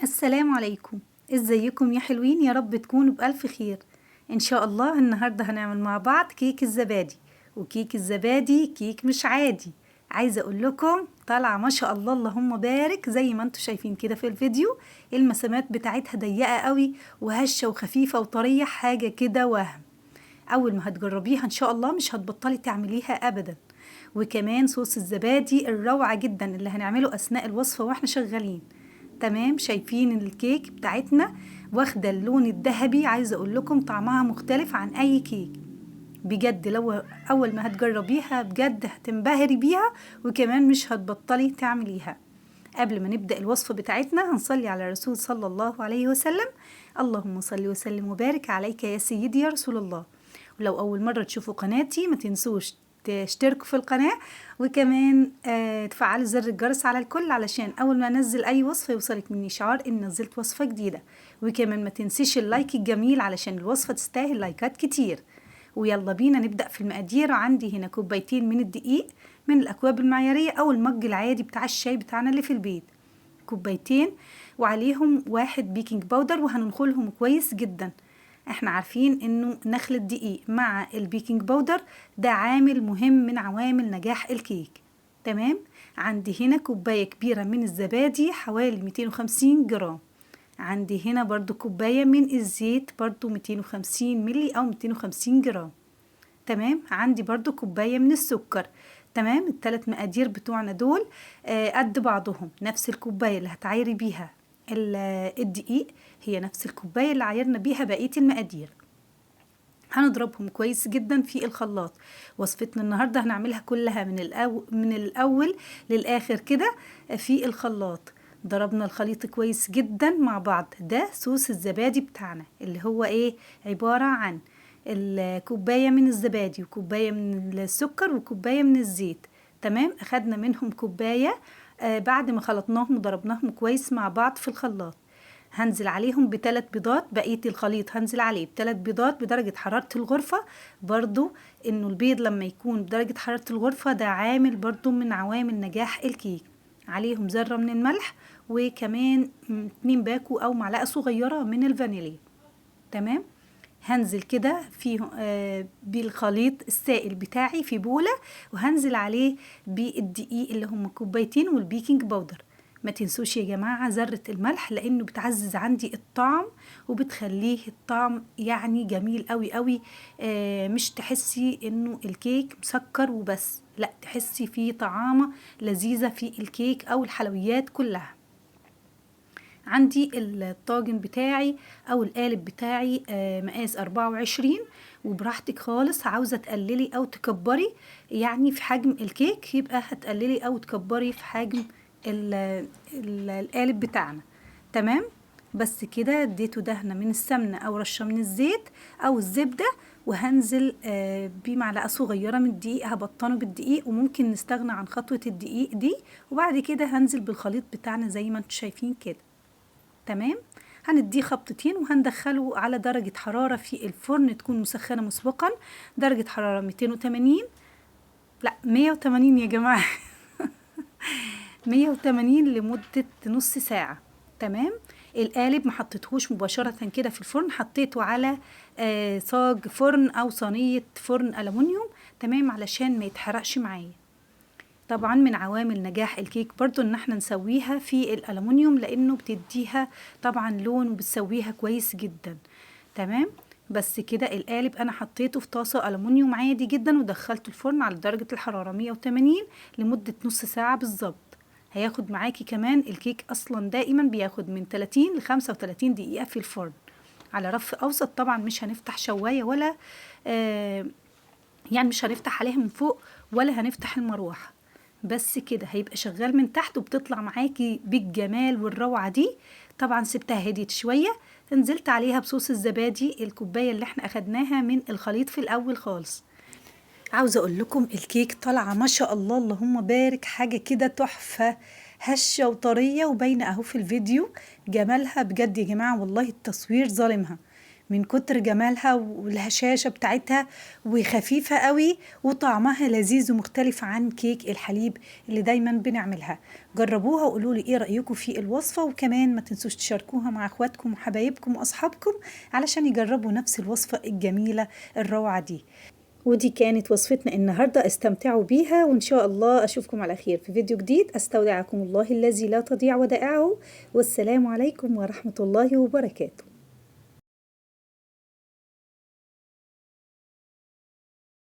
السلام عليكم، ازيكم يا حلوين؟ يا رب تكونوا بألف خير ان شاء الله. النهاردة هنعمل مع بعض كيك الزبادي، وكيك الزبادي كيك مش عادي. عايزة اقول لكم طالعة ما شاء الله اللهم بارك، زي ما انتم شايفين كده في الفيديو. المسامات بتاعتها ضيقة قوي وهشة وخفيفة وطرية، حاجة كده وهم. اول ما هتجربيها ان شاء الله مش هتبطلي تعمليها ابدا. وكمان صوص الزبادي الروعة جدا اللي هنعمله اثناء الوصفة واحنا شغالين. تمام، شايفين الكيك بتاعتنا واخدة اللون الذهبي؟ عايزة اقول لكم طعمها مختلف عن اي كيك بجد. لو اول ما هتجربيها بجد هتنبهري بيها، وكمان مش هتبطلي تعمليها. قبل ما نبدأ الوصفة بتاعتنا هنصلي على الرسول صلى الله عليه وسلم. اللهم صل وسلم وبارك عليك يا سيدي يا رسول الله. ولو أول مرة تشوفوا قناتي ما تنسوش تشتركوا في القناة، وكمان تفعلوا زر الجرس على الكل علشان أول ما أنزل أي وصفة يوصلك مني إشعار إن نزلت وصفة جديدة. وكمان ما تنسيش ال like الجميل علشان الوصفة تستاهل لايكات كتير. ويلا بينا نبدأ في المقادير. عندي هنا كوبايتين من الدقيق من الأكواب المعيارية أو المج العادي بتاع الشاي بتاعنا اللي في البيت، كوبايتين، وعليهم 1 baking powder، وهننخلهم كويس جدا. احنا عارفين انه نخل الدقيق مع ال baking powder ده عامل مهم من عوامل نجاح الكيك. تمام، عندي هنا كوباية كبيرة من الزبادي حوالي 250 جرام. عندي هنا برضو كوباية من الزيت برضو 250 ملي او 250 جرام. تمام، عندي برضو كوباية من السكر. تمام، التلات مقادير بتوعنا دول قد بعضهم. نفس الكوباية اللي هتعايري بيها الدقيق هي نفس الكوباية اللي عايرنا بيها بقية المقادير. هنضربهم كويس جدا في الخلاط. وصفتنا النهاردة هنعملها كلها من الأول للآخر كده في الخلاط. ضربنا الخليط كويس جدا مع بعض. ده صوص الزبادي بتاعنا اللي هو ايه؟ عبارة عن الكوباية من الزبادي وكوباية من السكر وكوباية من الزيت. تمام، أخدنا منهم كوباية بعد ما خلطناهم وضربناهم كويس مع بعض في الخلاط. هنزل عليهم بثلاث بيضات، بقية الخليط هنزل عليه بثلاث بيضات بدرجة حرارة الغرفة. برضو انه البيض لما يكون بدرجة حرارة الغرفة ده عامل برضو من عوامل نجاح الكيك. عليهم ذرة من الملح، وكمان 2 باكو او معلقة صغيرة من الفانيليا. تمام، هنزل كده فيه بالخليط السائل بتاعي في بولة، وهنزل عليه بالدقيق اللي هم كوبايتين وال baking powder. ما تنسوش يا جماعة ذرة الملح لأنه بتعزز عندي الطعم وبتخليه الطعم جميل قوي قوي. مش تحسي انه الكيك مسكر وبس، لا تحسي فيه طعامة لذيذة في الكيك او الحلويات كلها. عندي الطاجن بتاعي او القالب بتاعي مقاس 24، وبراحتك خالص. عاوزة تقللي او تكبري في حجم الكيك يبقى هتقللي او تكبري في حجم القالب بتاعنا. تمام، بس كده اديته دهنة من السمنة او رشة من الزيت او الزبدة، وهنزل بمعلقة صغيرة من الدقيق، هبطنه بالدقيق، وممكن نستغنى عن خطوة الدقيق دي. وبعد كده هنزل بالخليط بتاعنا زي ما انتم شايفين كده. تمام، هنديه خبطتين وهندخله على درجة حرارة في الفرن تكون مسخنة مسبقا، درجة حرارة 280، لا 180 يا جماعة 180 لمدة نص ساعة. تمام، القالب ما حطيتهوش مباشرة كده في الفرن، حطيته على صاج فرن أو صينية فرن ألمونيوم. تمام، علشان ما يتحرقش معايا. طبعا من عوامل نجاح الكيك برضو ان احنا نسويها في الألمونيوم لانه بتديها طبعا لون وبتسويها كويس جدا. تمام، بس كده القالب انا حطيته في طاسة ألمونيوم عادي جدا، ودخلته الفرن على درجة الحرارة 180 لمدة نص ساعة بالظبط. هياخد معاكي كمان الكيك اصلا دائما بياخد من 30 ل 35 دقيقة في الفرن على رف اوسط. طبعا مش هنفتح شواية ولا يعني مش هنفتح عليها من فوق ولا هنفتح المروحة، بس كده هيبقى شغال من تحت وبتطلع معاكي بالجمال والروعة دي. طبعا سبتها هديت شوية، نزلت عليها بصوص الزبادي الكوباية اللي احنا اخدناها من الخليط في الاول خالص. عاوزة اقول لكم الكيك طالعة ما شاء الله اللهم بارك، حاجة كده تحفة، هشة وطرية وباينة اهو في الفيديو جمالها بجد يا جماعة، والله التصوير ظالمها. من كتر جمالها والهشاشة بتاعتها، وخفيفة قوي وطعمها لذيذ ومختلف عن كيك الحليب اللي دايما بنعملها. جربوها وقولوا لي ايه رأيكم في الوصفة، وكمان ما تنسوش تشاركوها مع اخواتكم وحبايبكم واصحابكم علشان يجربوا نفس الوصفة الجميلة الروعة دي. ودي كانت وصفتنا النهاردة، استمتعوا بيها، وإن شاء الله أشوفكم على خير في فيديو جديد. أستودعكم الله الذي لا تضيع ودائعه، والسلام عليكم ورحمة الله وبركاته.